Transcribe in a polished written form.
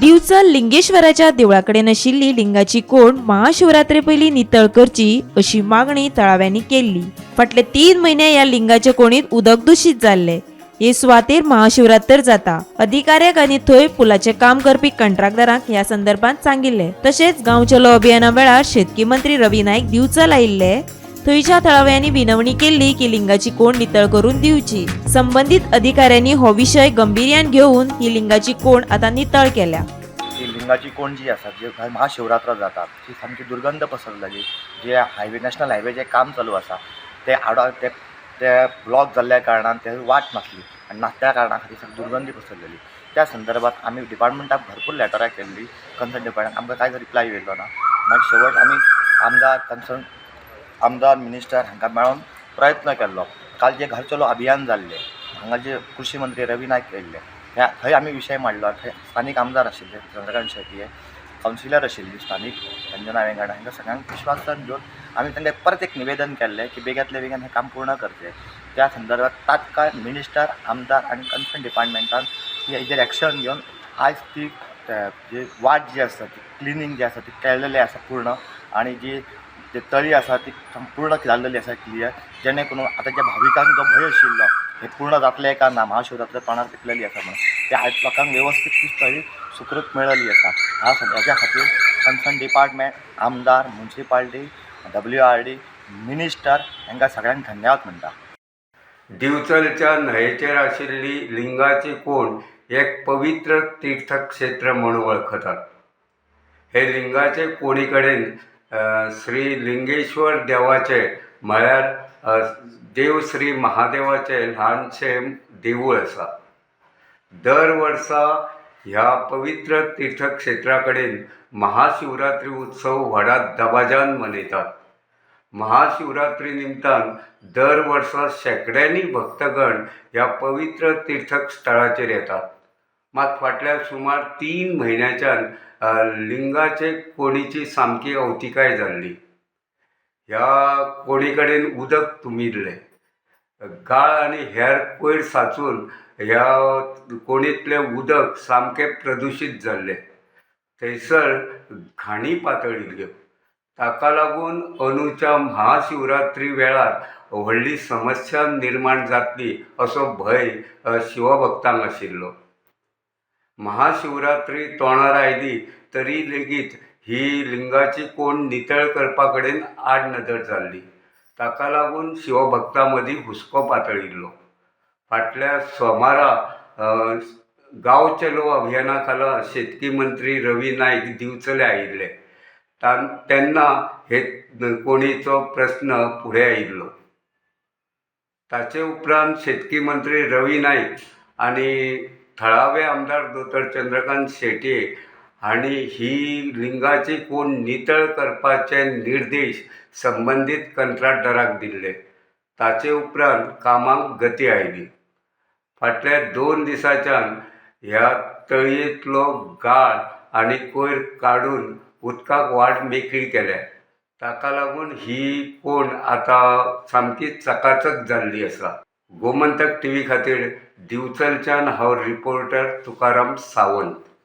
दिवचल लिंगेश्वराच्या देवळा कडेन आशिल्ली लिंगाची कोण महाशिवरात्रे पयलीं नितळ करची अशी मागणी थळाव्यांनी केल्ली. फाटले 3 म्हयने ह्या लिंगाच्या कोणीत उदक दुशीत जाल्लें. हे सुवातेर महाशिवरात्र जाता. अधिकाऱ्याक आनी थंय पुलाचें काम करपी कंत्राटदारांक ह्या संदर्भात सांगिल्लें. तशेंच गांव चलो अभियाना वेळार शेतकी मंत्री रवी नायक दिवचल आयिल्ले. थंयच्या थळाव्यांनी विनवणी केल्ली की लिंगाची कोण नितळ करून दिवची. संबंदीत अधिकाऱ्यांनी हो विशय गंभीर्यान घेवन ही लिंगाची कोण आतां नितळ केल्या. ती लिंगाची कोण जी आसा, जे महाशिवरात्र जाता, ती सामकी दुर्गंध पसरलेली. जे हायवे, नॅशनल हायवेचें काम चालू आसा, ते आडा ते ते ब्लॉक जाल्ल्या कारणान ते वाट नासली आनी नासल्या कारणा खातीर सामकी दुर्गंधी पसरलेली. त्या संदर्भात आमी डिपार्टमेंटाक भरपूर लेटरां केल्ली. कन्सर्न डिपार्टमेंट आमकां कांयच रिप्लाय येयलो ना. मागीर शेवट आमी आमदार, कन्सर्न आमदार, मिनिस्टर हांकां मेळोन प्रयत्न केल्लो. काल जें घर चलो अभियान जाल्लें, हांगा जे कृशी मंत्री रवी नायक येयल्ले, ह्या थंय आमी विशय मांडलो. थंय स्थानीक आमदार आशिल्ले चंद्रकांत शेटये, कावन्सिलर आशिल्ली स्थानीक रंजना वेंगाड, हांकां सगळ्यांक विश्वासान घेवन आमी तांकां परत एक निवेदन केल्लें की बेग्यांतल्या बेगीन हें काम पूर्ण करचें. त्या संदर्भात तात्काळ मिनिस्टर, आमदार आनी कन्सर्न डिपार्टमेंटान हेजेर एक्शन घेवन आयज ती जी वाट जी आसा, ती क्लिनींग जी आसा ती केल्लेली आसा पूर्ण आनी जी जी तळी आसा ती पूर्ण जाल्लेली आसा क्लियर, जेणे करून आतां ज्या भाविकांक जो भंय आशिल्लो, हे पूर्ण जातलें काय ना, महाशिवरात्र तोंडार तेंकलेली आसा म्हणून, ते आयज लोकांक वेवस्थीत ती तळी सुखरूप मेळ्ळली आसा. ह्या हेज्या खातीर कन्सर्न डिपार्टमेंट, आमदार, मुन्सिपाल्टी, WRD, minister हांकां सगळ्यांक धन्यवाद म्हणटा. दिवचलच्या न्हंयेचेर आशिल्ली लिंगाची कोण एक पवित्र तीर्थक्षेत्र म्हूण वळखतात. हे लिंगाचे कोणी कडेन श्री लिंगेश्वर देवाचें, म्हळ्यार देव श्री महादेवाचें ल्हानशें देवूळ आसा. दर वर्सा ह्या पवित्र तीर्थक्षेत्रा कडेन महाशिवरात्री उत्सव व्हडा दबाज्यान मनयतात. महाशिवरात्री निमतान दर वर्सा शेंकड्यांनी भक्तगण ह्या पवित्र तीर्थस्थळाचेर येतात. मात फाटल्या सुमार 3 म्हयन्याच्यान लिंगाचे कोणीची सामकी अवतिकाय जाल्ली. ह्या कोणी कडेन उदक तुंबिल्लें. गाळ आनी हेर कोयर साचून ह्या कोणींतलें उदक सामकें प्रदुशीत जाल्लें. थंयसर घाणी पातळिल्ल्यो. ताका लागून अंदूच्या महाशिवरात्री वेळार व्हडली समस्या निर्माण जातली असो भंय शिवभक्तांक आशिल्लो. महाशिवरात्री तोंडार आयली तरी लेगीत ही लिंगाची कोण नितळ करपा कडेन आडनदर जाल्ली. ताका लागून शिवभक्तां मदीं हुस्को पातळिल्लो. फाटल्या सोमारा गांव चलो अभियाना खाला शेतकी मंत्री रवी नायक दिवचले आयिल्ले तेन्ना हे कोणीचो प्रस्न फुडें आयिल्लो. ताचे उपरांत शेतकी मंत्री रवी नायक आनी थळावे आमदार दोतोर चंद्रकांत शेटये हांणी ही लिंगाची कोण नितळ करपाचे निर्देश संबंदीत कंत्राटदाराक दिल्ले. ताचे उपरांत कामाक गती आयली. फाटल्या 2 दिसांच्यान ह्या तळयेंतलो गाळ आनी कोयर काडून उदकाक वाट मेकळी केल्या. ताका लागून ही कोण आतां सामकी चकाचक जाल्ली आसा. गोमंतक टीव्ही खातीर दिवचलच्यान हांव रिपोर्टर तुकाराम सावंत.